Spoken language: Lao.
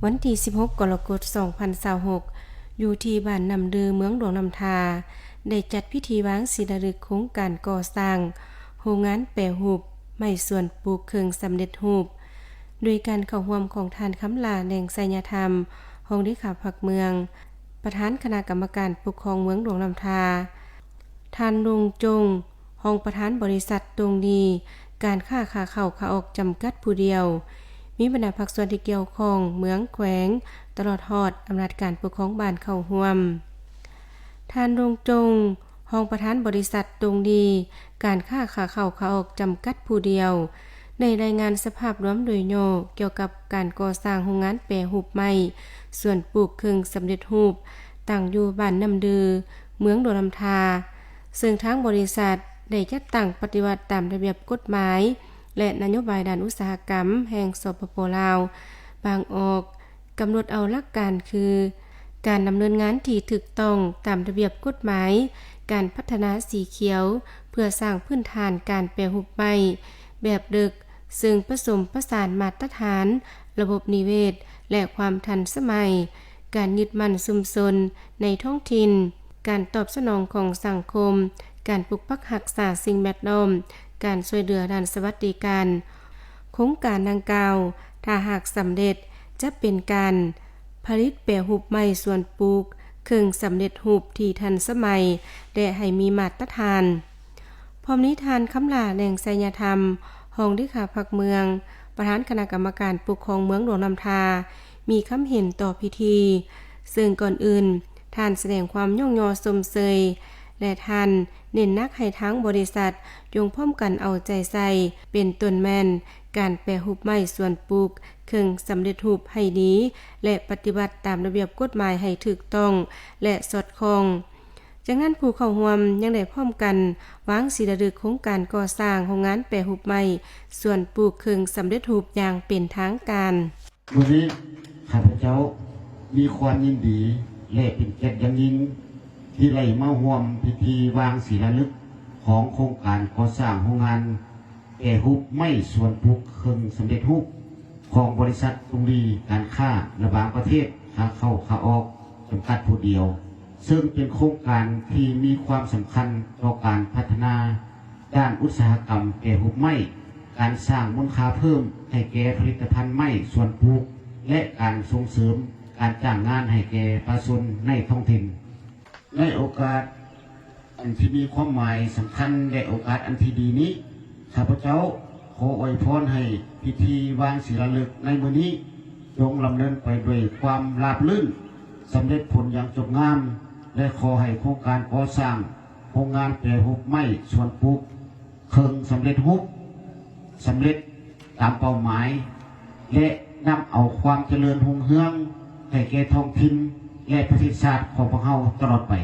ວັນທີສິບຫົກ ກໍລະກົດ ສອງພັນຊາວຫົກ ຢູ່ທີ່ບ້ານນ້ຳດື່ ເມືອງຫຼວງນ້ຳທາ ໄດ້ຈັດພິທີວາງສີລາລຶກໂຄງການກໍ່ສ້າງໂຮງງານແປຮູບໄມ້ສວນປູກເຄິ່ງສຳເລັດຮູບ ໂດຍການເຂົ້າຮ່ວມຂອງທ່ານ ຄຳຫຼ້າ ແດງໄຊຍະທຳ ຮອງເລຂາພັກເມືອງ, ປະທານຄະນະກຳມະການປົກຄອງເມືອງຫຼວງນ້ຳທາ, ທ່ານ ລຸງ ຈົງ ຮອງປະທານບໍລິສັດຕົງດີ ການຄ້າຂາເຂົ້າຂາອອກຈຳກັດຜູ້ດຽວ, ມີບັນດາພາກສ່ວນທີ່ກ່ຽວຂ້ອງ ເມືອງ, ແຂວງ ຕະຫຼອດຮອດອຳນາດການປົກຄອງບ້ານເຂົ້າຮ່ວມ. ທ່ານ ລຸງ ຈົງ ຮອງປະທານບໍລິສັດຕົງດີ ການຄ້າຂາເຂົ້າຂາອອກຈຳກັດຜູ້ດຽວ ໄດ້ລາຍງານສະພາບລວມໂດຍຫຍໍ້ກ່ຽວກັບການກໍ່ສ້າງໂຮງງານແປຮູບໄມ້ສວນປູກເຄິ່ງສຳເລັດຮູບ ຕັ້ງຢູ່ບ້ານນ້ຳດື່ ເມືອງຫຼວງນ້ຳທາ, ເຊິ່ງທາງບໍລິສັດໄດ້ຈັດຕັ້ງປະຕິບັດຕາມລະບຽບກົດໝາຍ ແລະ ນະໂຍບາຍດ້ານອຸດສາຫະກຳແຫ່ງ ສປປ ລາວ ບາງອອກ ກຳນົດເອົາຫຼັກການຄື ການດຳເນີນງານທີ່ຖືກຕ້ອງຕາມລະບຽບກົດໝາຍ, ການພັດທະນາສີຂຽວ ເພື່ອສ້າງພື້ນຖານການແປຮູບໄມ້ແບບເດິກ, ເຊິ່ງປະສົມປະສານມາດຕະຖານ, ລະບົບນິເວດ ແລະ ຄວາມທັນສະໄໝ, ການຍຶດໝັ້ນຊຸມຊົນໃນທ້ອງຖິ່ນ, ການຕອບສະໜອງຂອງສັງຄົມ, ການປົກປັກຮັກສາສິ່ງແວດລ້ອມ, ການຊ່ວຍເຫຼືອດ້ານສະຫວັດດີການ. ໂຄງການດັ່ງກ່າວ ຖ້າຫາກສຳເລັດ ຈະເປັນການຜະລິດແປຮູບໄມ້ສວນປູກເຄິ່ງສຳເລັດຮູບທີ່ທັນສະໄໝ ແລະ ໃຫ້ມີມາດຕະຖານ. ພ້ອມນີ້ທ່ານ ຄຳຫຼ້າ ແດງໄຊຍະທຳ ຮອງເລຂາພັກເມືອງ, ປະທານຄະນະກຳມະການປົກຄອງເມືອງຫຼວງນ້ຳທາ ມີຄຳເຫັນຕໍ່ພິທີ, ເຊິ່ງກ່ອນອື່ນ ທ່ານສະແດງຄວາມຍ້ອງຍໍຊົມເຊີຍ ແລະ ທ່ານເນັ້ນໜັກໃຫ້ທາງບໍລິສັດຈົ່ງພ້ອມກັນເອົາໃຈໃສ່ ເປັນຕົ້ນແມ່ນການແປຮູບໄມ້ສວນປູກເຄິ່ງສຳເລັດຮູບໃຫ້ດີ ແລະ ປະຕິບັດຕາມລະບຽບກົດໝາຍໃຫ້ຖືກຕ້ອງ ແລະ ສອດຄ່ອງ. ຈາກນັ້ນຜູ້ເຂົ້າຮ່ວມຍັງໄດ້ພ້ອມກັນວາງສີລາລຶກໂຄງການກໍ່ສ້າງໂຮງງານແປຮູບໄມ້ສວນປູກເຄິ່ງສຳເລັດຮູບຢ່າງເປັນທາງການ. ມື້ນີ້ຂ້າພະເຈົ້າມີຄວາມຍິນດີ ແລະ ເປັນກຽດຢ່າງຍິ່ງ ທີ່ໄດ້ມາຮ່ວມພິທີວາງສີລາລຶກຂອງໂຄງການກໍ່ສ້າງໂຮງງານແປຮູບໄມ້ສວນປູກເຄິ່ງສຳເລັດຮູບ ຂອງບໍລິສັດຕຸງລີການຄ້າລະຫວ່າງປະເທດ ຂາເຂົ້າຂາອອກ ຈຳກັດຜູ້ດຽວ, ເຊິ່ງເປັນໂຄງການທີ່ມີຄວາມສຳຄັນຕໍ່ການພັດທະນາ ດ້ານອຸດສາຫະກຳແປຮູບໄມ້, ການສ້າງມູນຄ່າເພີ່ມໃຫ້ແກ່ຜະລິດຕະພັນໄມ້ສວນປູກ ແລະ ການສົ່ງເສີມການຈ້າງງານໃຫ້ແກ່ປະຊາຊົນໃນທ້ອງຖິ່ນ. ໃນໂອກາດອັນທີ່ມີຄວາມໝາຍສຳຄັນ ແລະ ໂອກາດອັນທີ່ດີນີ້, ຂ້າພະເຈົ້າຂໍອວຍພອນໃຫ້ພິທີວາງສີລາລຶກໃນມື້ນີ້ ຈົ່ງດຳເນີນໄປດ້ວຍຄວາມລາບລື່ນ, ສຳເລັດຜົນຢ່າງຈົບງາມ ແລະ ຂໍໃຫ້ໂຄງການກໍ່ສ້າງໂຮງງານແປຮູບໄມ້ສວນປູກ ເຄິ່ງສຳເລັດຮູບ ສຳເລັດຕາມເປົ້າໝາຍ ແລະ ນຳເອົາຄວາມຈະເລີນຮຸ່ງເຮືອງໃຫ້ແກ່ທ້ອງຖິ່ນ ແລະ ປະເທດຊາດຂອງພວກເຮົາຕະຫຼອດໄປ.